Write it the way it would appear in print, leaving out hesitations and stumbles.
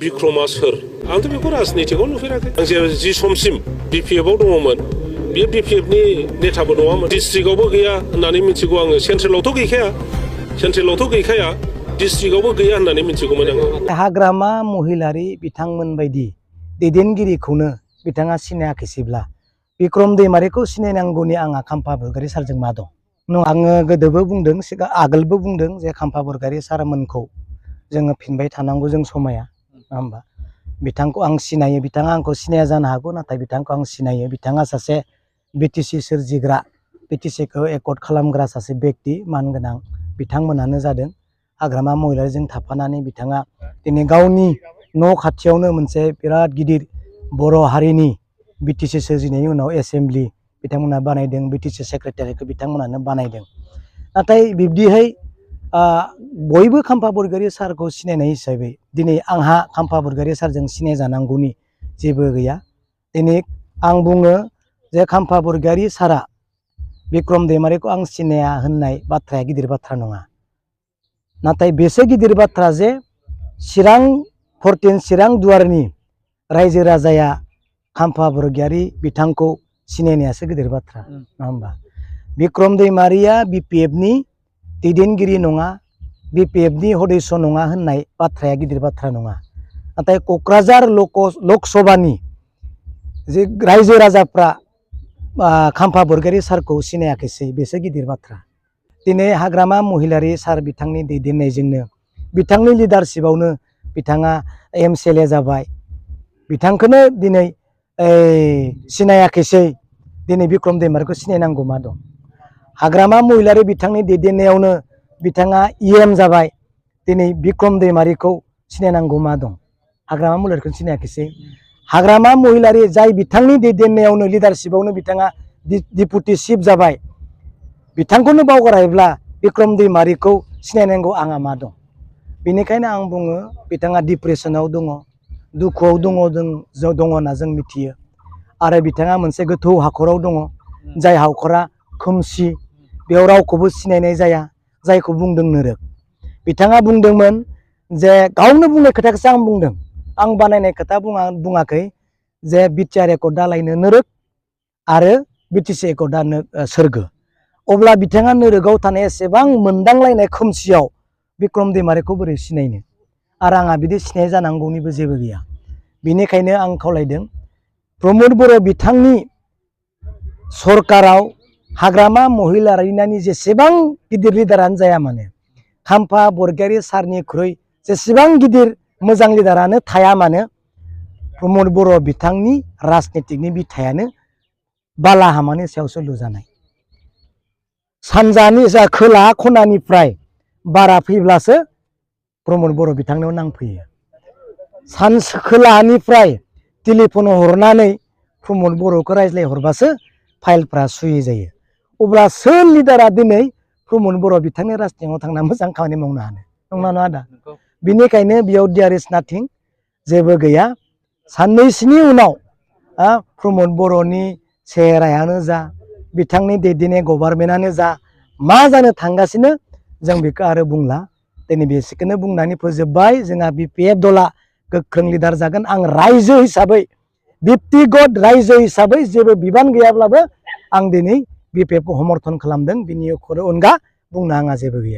बिक्रमा सोर आंथ' बेखौ राजनितिकआव नुफेराखै आं जि समसिम बिपिएफआव दङमोन बे बिपिएफनि नेताबो नङामोन डिस्ट्रिक्टआवबो गैया होननानै मिथिगौ आङो सेन्ट्रेलावथ' गैखाया डिस्ट्रिक्टआवबो गैया होननानै मिथिगौमोन आङो हाग्रामा महिलारि बिथांमोन बायदि दैदेनगिरिखौनो बिथाङा सिनायाखैसैब्ला बिक्रम दैमारिखौ सिनायनांगौनि आंहा खाम्फा बरगयारी सारजों मा दं आङो गोदोबो बुंदों आगोलबो बुंदों जे खाम्फा बरगयारी सारमोनखौ जोङो फिनबाय थानांगौ जों समाया नङा होमबा बिथांखौ आं सिनायो बिथाङा आंखौ सिनाया जानो हागौ नाथाय बिथांखौ आं सिनायो बिथाङा सासे बिटिसि सोरजिग्रा बिटिसिखौ एकर्ड खालामग्रा सासे व्यक्ति मानगोनां बिथांमोनानो जादों हाग्रामा महिलारिजों थाफानानै बिथाङा दिनै गावनि न' खाथियावनो मोनसे बिराद गिदिर बर' हारिनि बिटिसि सोरजिनायनि उनाव एसेम्बलि बिथांमोना बानायदों बिटिसि सेक्रेटारिखौ बिथांमोनानो बानायदों नाथाय बिब्दिहाय बयबो खाम्फा बरगयारी सारखौ सिनायनाय हिसाबै दिनै आंहा खाम्फा बरगयारी सारजों सिनाय जानांगौनि जेबो गैया दिनै आं बुङो जे खाम्फा बरगयारी सारा बिक्रम दैमारिखौ आं सिनाया होननाय बाथ्राया गिदिर बाथ्रा नङा नाथाय बेसो गिदिर बाथ्रा जे चिरां 14 चिरां दुवारनि रायजो राजाया खाम्फा बरगयारी बिथांखौ सिनायनायासो गिदिर बाथ्रा नङा होमबा बिक्रम दैमारिया बिपिएफनि दैदेनगिरि नङा बिपिएफनि सदस्य नङा होननाय बाथ्राया गिदिर बाथ्रा नङा नाथाय क'क्राझार लकसभानि जे रायजो राजाफ्रा खाम्फा बरगयारी सारखौ सिनायाखैसै बेसो गिदिर बाथ्रा दिनै हाग्रामा महिलारि सार बिथांनि दैदेननायजोंनो बिथांनि लिडारशिपआवनो बिथाङा एमसिएलए जाबाय बिथांखौनो दिनै सिनायाखैसै दिनै बिक्रम दैमारिखौ सिनायनांगौ मा दं हाग्रामा महिलारि बिथांनि दैदेननायावनो बिथाङा इएम जाबाय दिनै बिक्रम दैमारिखौ सिनायनांगौ मा दं हाग्रामा महिलारिखौ सिनायाखैसै हाग्रामा महिलारि जाय बिथांनि दैदेननायावनो लिडारशिपआवनो बिथाङा डिपुटि चिफ जाबाय बिथांखौनो बावगारहायोब्ला बिक्रम दैमारिखौ सिनायनांगौ आंहा मा दं बेनिखायनो आं बुङो बिथाङा डिप्रेसनाव दङ दुखुआव दङ होनना जों मिथियो आरो बिथाङा मोनसे गोथौ हाखराव दङ जाय हाखरा खोमसि बेयाव रावखौबो सिनायनाय जाया जायखौ बुंदों नोरोग बिथाङा बुंदोंमोन जे गावनो बुंनाय खोथाखौसो आं बुंदों आं बानायनाय खोथा बुङाखै जे बिटिआर एकर्डआ लायनो नोरोग आरो बिटिसि एकर्डआ सोरगो अब्ला बिथाङा नोरोगाव थानाय एसेबां मोनदांलायनाय खोमसियाव बिक्रम दैमारिखौ बोरै सिनायनो आरो आंहा बिदि सिनाय जानांगौनिबो जेबो गैया बेनिखायनो आं खावलायदों प्रमद बर' बिथांनि सरकाराव हाग्रामा महिलारिनि जेसेबां गिदिर लिडारानो जाया मानो खाम्फा बरगयारी सारनिख्रुइ जेसेबां गिदिर मोजां लिडारानो थाया मानो प्रमद बर' बिथांनि राजनितिकनि बिथायानो बालाहामानि सायावसो लुजानाय सानजानि जा खोला खनानिफ्राय बारा फैब्लासो प्रमद बर' बिथांनाव नांफैयो खोलाहानिफ्राय टेलिफन हरनानै प्रमद बर'खौ रायज्लायहरबासो फाइलफ्रा सुहि जायो अब्ला सोर लिडारा दिनै प्रमद बर' बिथांनि राजनितिकआव थांना मोजां खामानि मावनो हानो नंना नङा दा बिनिखायनो बेयाव देयार इज नाथिं जेबो गैया साननैसोनि उनाव प्रमद बर'नि चेहेरायानो जा बिथांनि दैदेननाय गभर्नमेन्टआनो जा मा जानो थांगासिनो जों बेखौ आरो बुंला दिनै बेसेखौनो बुंनानै फोजोबबाय जोंहा बिपिएफ दला गोख्रों लिडार जागोन आं रायजो हिसाबै व्यक्तिगत रायजो हिसाबै जेबो बिबान गैयाब्लाबो आं दिनै बिपिएफखौ समर्थन खालामदों बिनि अनगा बुंनो आंहा जेबो गैया।